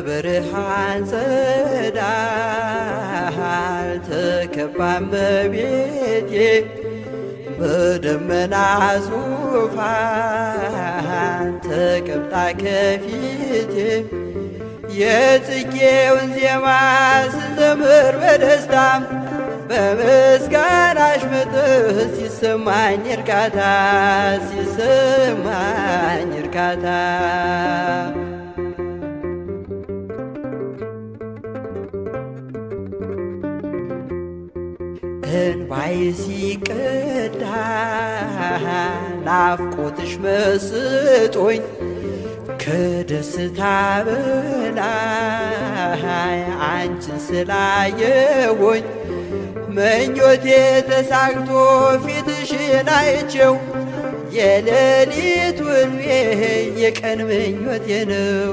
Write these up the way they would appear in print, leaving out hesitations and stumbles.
በብርሃን ጸዳል ተከባ እመቤቴ በደመና ዙፋን ተቀምጣ ከፊቴ የጽጌውን ዜማ ስዘምር በደስታ በምስጋናሽ መጥህ ሲሰማኝ እርካታ ሲሰማኝ እርካታ። እንባዬ ሲቀዳ ናፍቆትሽ መስጦኝ ከደስታ በላይ አንቺን ስላየሁኝ ምኞቴ ተሳክቶ ፊትሽን አይቼው የሌሊት ሕልሜ የቀን ምኞቴ ነው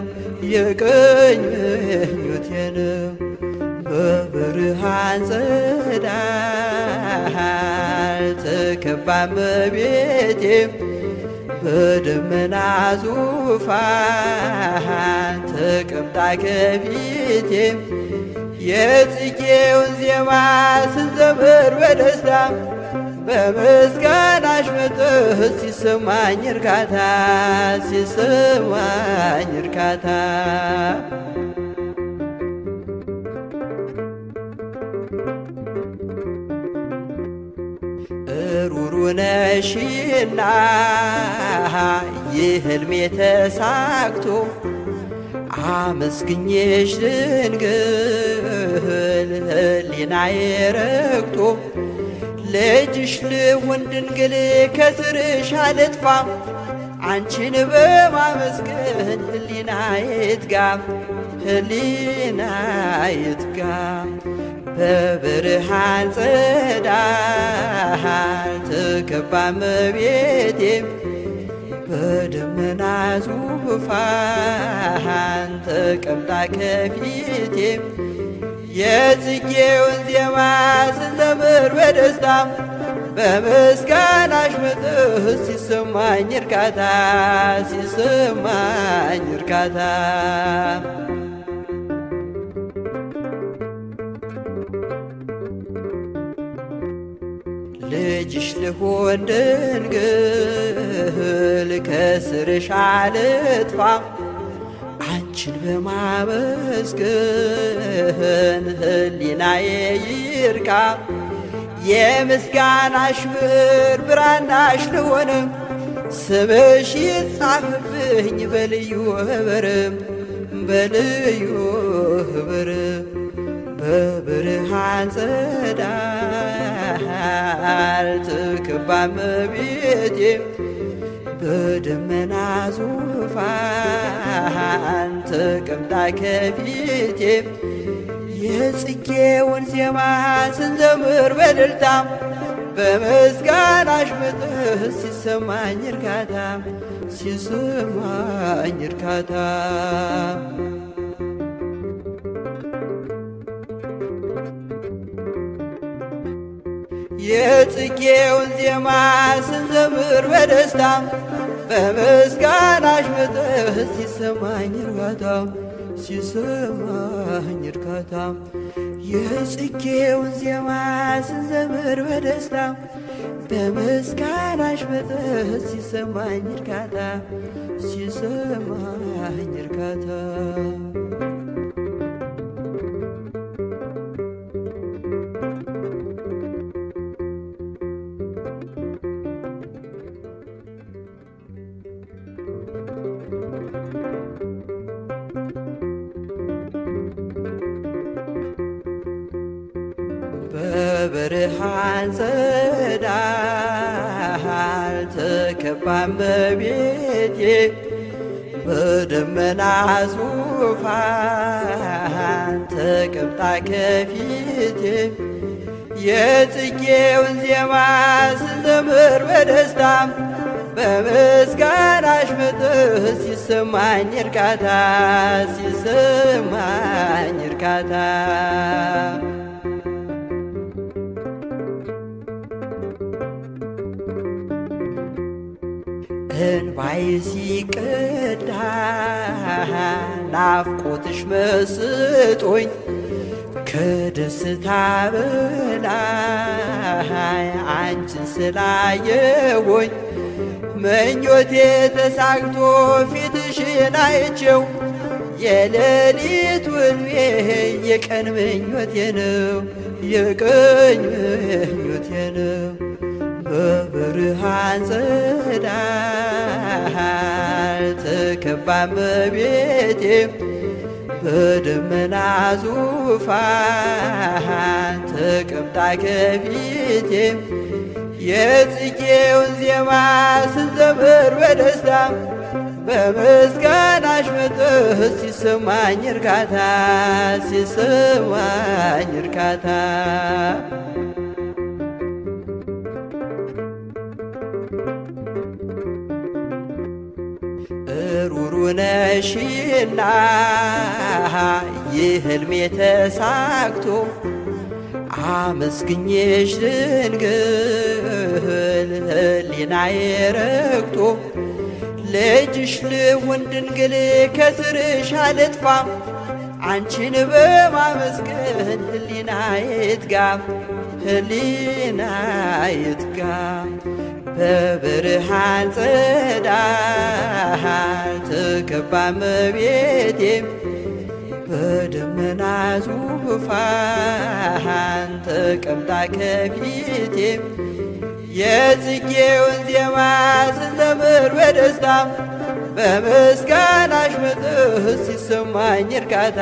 የቀን ምኞቴ ነው። በብርሃን ጸዳል ተከባ እመቤቴ በደመና ዙፋን ተቀምጣ ከፊቴ የጽጌውን ዜማ ስንዘምር በደስታ በምስጋናሽ መጥህ ሲሰማኝ እርካታ ሲሰማኝ እርካታ። ሩሩ ነሽና ይህ ሕልሜ ተሳክቶ አመስግኜሽ ድንግል ሕሊናዬ ረክቶ ልጅሽ ልሁን ድንግል ከስርሽ አልጥፋ አንቺን በማመስገን ሕሊናዬ ይትጋ ሕሊናዬ ይትጋ። በብርሃን ጸዳል ተከባ እመቤቴ በደመና ዙፋን ተቀምጣ ከፊቴ የጽጌውን ዜማ ስንዘምር በደስታ በምስጋናሽ መጥህ ሲሰማኝ እርካታ ሲሰማኝ እርካታ። ልጅሽ ልሁን ድንግል ከስርሽ አልጥፋ አንቺን በማመስገን ሕሊናዬ ይርካ የምስጋናሽ ብር ብራናሽ ልሆን ስምሽ ይጻፍብኝ በልዩ ህብር በልዩ ህብር። በብርሃን ጸዳል ተከባ እመቤቴ በደመና ዙፋን ተቀምጣ ከፊቴ የጽጌውን ዜማ ስንዘምር በእልልታ በምስጋናሽ መጥህ ሲሰማኝ እርካታ ሲሰማኝ እርካታ። የጽጌውን ዜማ ስንዘምር በደስታ በምስጋናሽ መጥህ ሲሰማኝ እርካታ ሲሰማኝ እርካታ። የጽጌውን ዜማ ስንዘምር በደስታ በምስጋናሽ መጥህ ሲሰማኝ እርካታ ሲሰማኝ እርካታ። በብርሃን ጸዳል ተከባ እመቤቴ በደመና ዙፋን ተቀምጣ ከፊቴ የጽጌውን ዜማ ስንዘምር በደስታ በምስጋናሽ መጥህ ሲሰማኝ እርካታ ሲሰማኝ እርካታ። እንባዬ ሲቀዳ ናፍቆትሽ መስጦኝ ከደስታ በላይ አንቺን ስላየሁኝ ምኞቴ ተሳክቶ ፊትሽን አይቼው የሌሊት ሕልሜ የቀን ምኞቴ ነው የቀን ምኞቴ ነው። በብርሃን ፀዳል ተከባ እመቤቴ በደመና ዙፋን ተቀምጣ ከፊቴ የጽጌውን ዜማ ስንዘምር በደስታ በምስጋናሽ መጥህ ሲሰማኝ እርካታ ሲሰማኝ እርካታ። ሩሩ ነሽና ይህ ሕልሜ ተሳክቶ አመስግኜሽ ድንግል ሕሊናዬ ረክቶ ልጅሽ ልሁን ድንግል ከስርሽ አልጥፋ አንቺን በማመስገን ሕሊናዬ ይትጋ ሕሊናዬ ይትጋ። በብርሃን ፀዳል ተከባ እመቤቴ በደመና ዙፋን ተቀምጣ ከፊቴ የጽጌውን ዜማ ስንዘምር በደስታ በምስጋናሽ መጥህ ሲሰማኝ እርካታ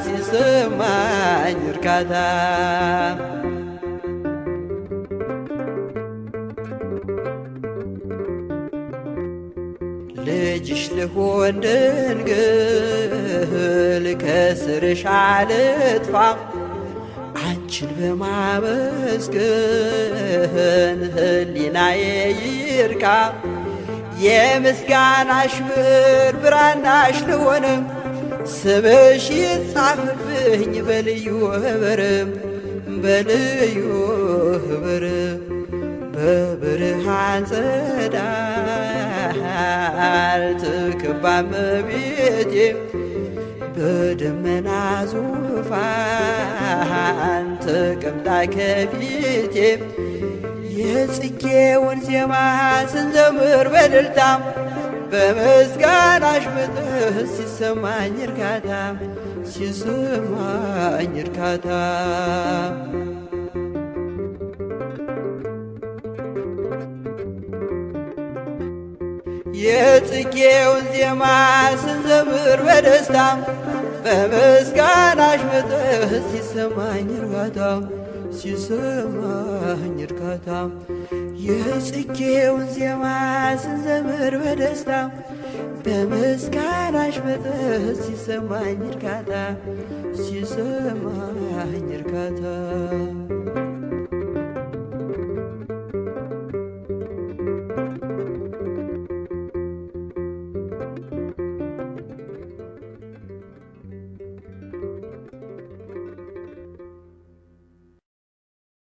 ሲሰማኝ እርካታ። ልጅሽ ልሁን ድንግል ከስርሽ አልጥፋ አንቺን በማመስገን ሕሊናዬ ይርካ የምስጋናሽ ብር ብራናሽ ልሆንም ስምሽ ይጻፍብኝ በልዩ ህብርም በልዩ ህብር በብርሃን ፀዳል ትክባ እመቤቴ በደመና ዙፋን ተቀምጣ ከፊቴ የጽጌውን ዜማ ስንዘምር በእልልታ በምስጋናሽ ምጥህ ሲሰማኝ እርካታ ሲሰማኝ እርካታ። የጽጌውን ዜማ ስንዘምር በደስታ በምስጋናሽ መጥህ ሲሰማኝ እርካታ ሲሰማኝ እርካታ። የጽጌውን ዜማ ስንዘምር በደስታ በምስጋናሽ መጥህ ሲሰማኝ እርካታ ሲሰማኝ እርካታ።